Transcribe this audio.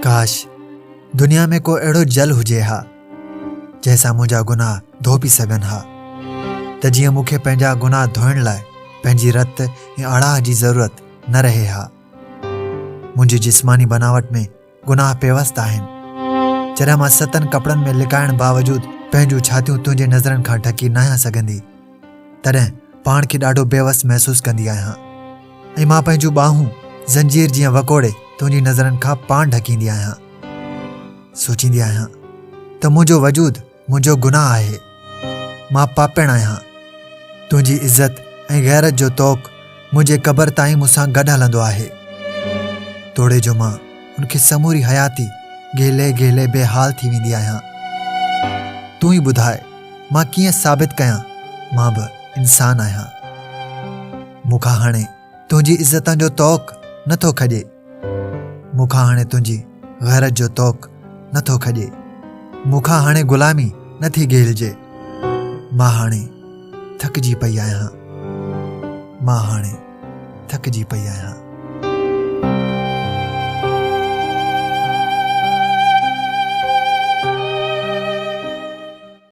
ڪاش دنيا ۾ ڪو اهڙو جل هجي ها، جنهن سان منهنجا گناهه ڌوپي سگهن ها، ته جيئن مون کي پنهنجا گناهه ڌوئڻ لاء پنهنجي رت ۽ آڙاهه جي ضرورت نه رهي ها. منهنجي جسماني بناوٽ ۾ گناهه پيوست آهن. جڏهن مان ستن ڪپڙن ۾ لڪائڻ باوجود پنهنجون ڇاتيون تنهنجي نظرن کان ڍڪي ناهيان سگهندي، تڏهن پاڻ کي ڏاڍو بيوس محسوس ڪندي آهيان ۽ مان پنهنجون ٻانهون زنجير جيئن وڪوڙي تنهنجي نظرن کان پاڻ ڍڪيندي آهيان. سوچيندي آهيان ته منهنجو وجود منهنجو گناهه آهي. مان پاپڻ آهيان. تنهنجي عزت ۽ غيرت جو طوق منهنجي قبر تائين مون سان گڏ هلندو آهي. توڙي جو مان ان کي سموري حياتي گهلي گهلي بي حال ٿي ويندي آهيان. تون ئي ٻڌاء مان ڪيئن ثابت ڪيان مان به انسان آهيان. مون کان هاڻي تنهنجي عزتن جو طوق نه ٿو کڄي. مون کان هاڻي تنهنجي غيرت جو طوق نه ٿو کڄي. مون کان هاڻي غلامي نه ٿي گهلجي. مان هاڻي ٿڪجي پئي آهيان. مان هاڻي ٿڪجي پئي آهيان.